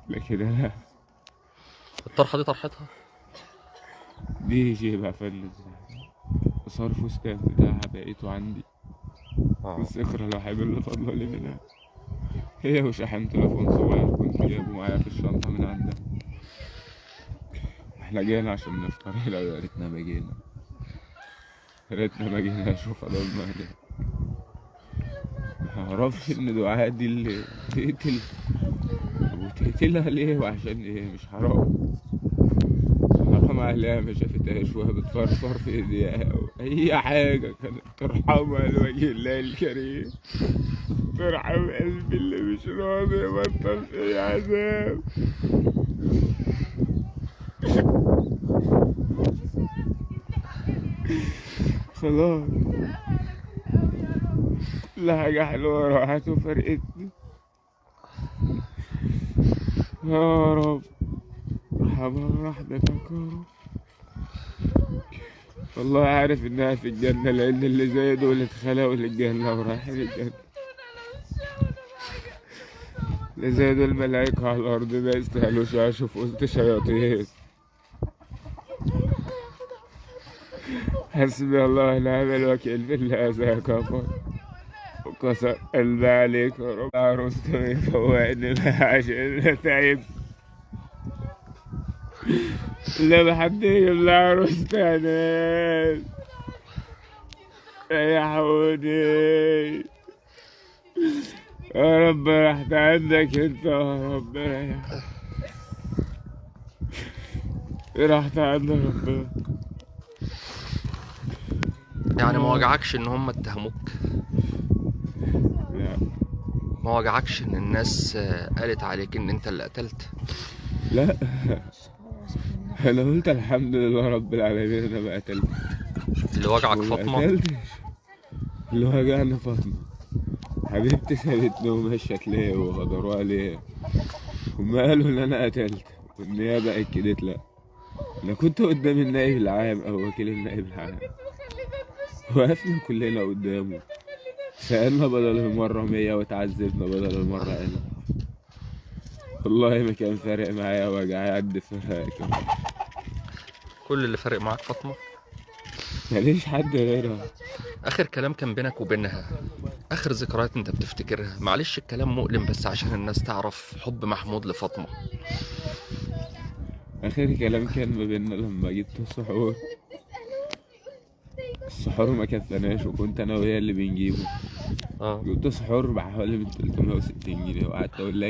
لكن انا الطرحة دي طرحتها دي جيبها فن، صار فستان بتاعها بقيته عندي. الذكرى الوحيدة اللي فاضلة لي منها هي وشحن تليفون صغير كنت جايبه معايا في الشنطة من عندها. احنا جينا عشان نفطر هنا، يا ريتنا ما جينا، يا ريتنا ما جينا. اشوف فضلنا هنا. ما اعرفش ان دعاء دي اللي تقتل، وتقتلها ليه وعشان ايه؟ مش حرام؟ حرام عليها ما شافتهاش وهي بتفرفر في ايديها او اي حاجة، كانت ترحمها لوجه الله الكريم، ترحم قلبي اللي مش راضي يبطل فيه عذاب. خلاص كل حاجة حلوة راحت وفرقتني. يا رب ارحمها رحمتك يا رب. والله عارف انها في الجنة، لان اللي زي دول اتخلقوا للجنة ورايحين الجنة. اللي زي دول ملايكة على الأرض، ما يستاهلوش يعيشوا في وسط شياطين. حسبي الله ونعم الوكيل في اللي أذاك يا وكسر قلبي عليك يا رب. عروستي يفوقني عشان انا تعبت. لا ما حد يجيب لي عروس تاني، ريحوني يا رب. رحت عندك انت يا رب، ريح رحت عند ربنا. يعني ما وجعكش ان هم اتهموك؟ لا. ما وجعكش ان الناس قالت عليك ان انت اللي قتلت؟ لا، انا قلت الحمد لله رب العالمين انا ما قتلت. اللي وجعك فاطمة؟ ما قتلتش. اللي وجعني فاطمة حبيبتي، سابتني ومشت ليه وغدروها ليه؟ هما قالوا ان انا قتلت والنيابه اكدت. لا، انا كنت قدام النائب العام او وكيل النائب العام، وقفنا كلنا قدامه، سألنا بدل المرة 100 وتعذبنا بدل المرة 1000. والله ما كان فارق معايا وجعي قد فرقك. كل اللي فارق معاك فاطمة؟ ماليش حد غيرها. آخر كلام كان بينك وبينها، آخر ذكريات أنت بتفتكرها؟ معلش الكلام مؤلم بس عشان الناس تعرف حب محمود لفاطمة. آخر كلام كان ما بيننا لما جبت السحور، السحور ما كفناش وكنت انا وهي اللي بنجيبه. جبت سحور بحوالي 360 جنيه وقعدت اقول لها